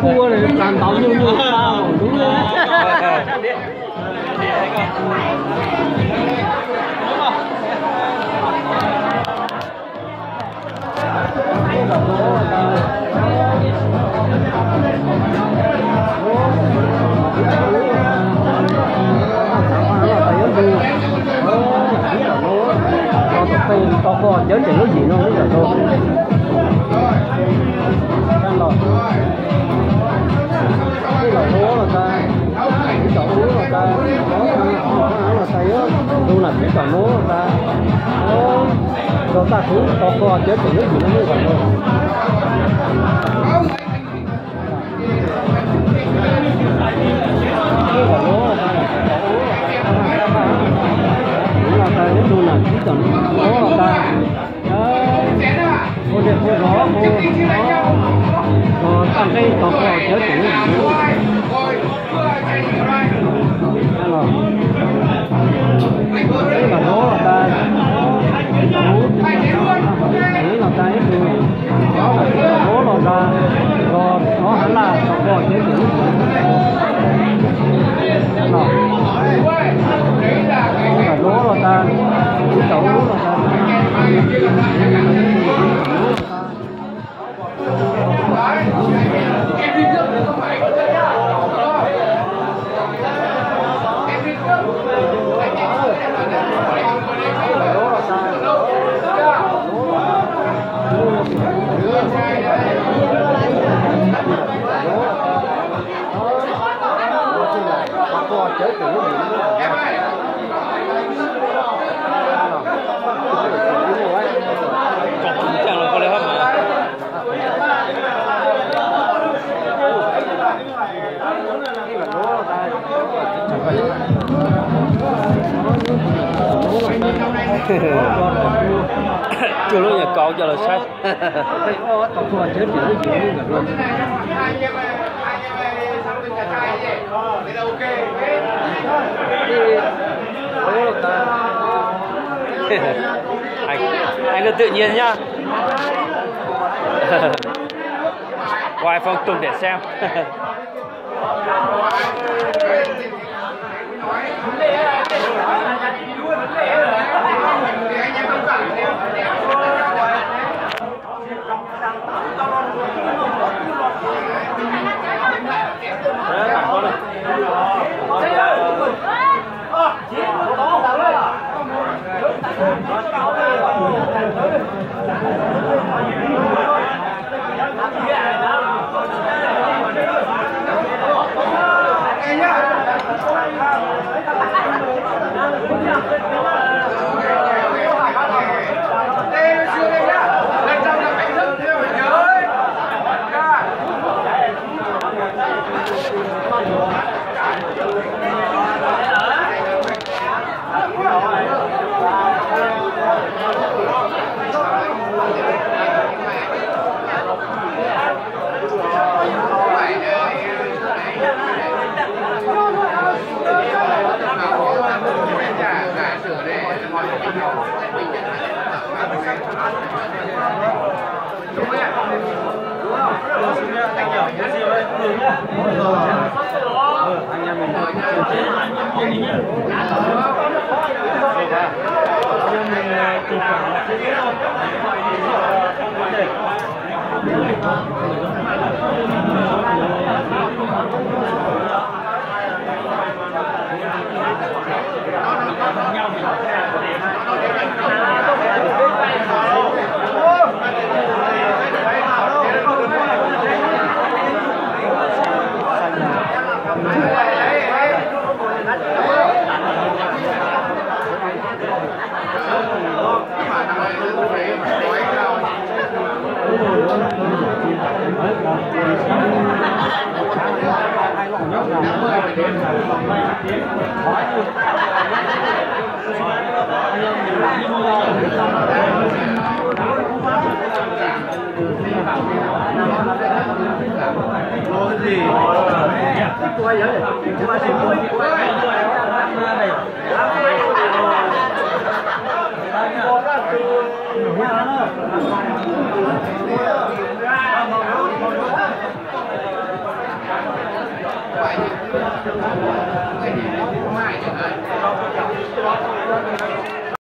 Kuv ua tas ntau nyuj nyuj ta lub. Tau koj cawv tseem lub yim no ib yam nkaus. Los, los ub los tas, ib tom ub los tas, los tas yuav tus nam txiv tom nuav los tas. Rau taj kuv tau koj cawv tseem lub yim no ib yam nkaus. Ib tom nuav los tas, ib tom nuav los tas, ib tom nuav los tas. Ua dej ua zog, ua toj nqeeb tau koj cawv tseem lub yim no. Ib tom nuav los tas, ib tom nuav los tas, ib tug, ib tom nuav los tas, los ob hav laj tau koj cawv tseem lub yim no. Ib tom nuav los tas, ib tom nuav los tas. Cuag lub nyuam kaus coj los saib. Anh có tự nhiên nhá. Quay phong tục để xem.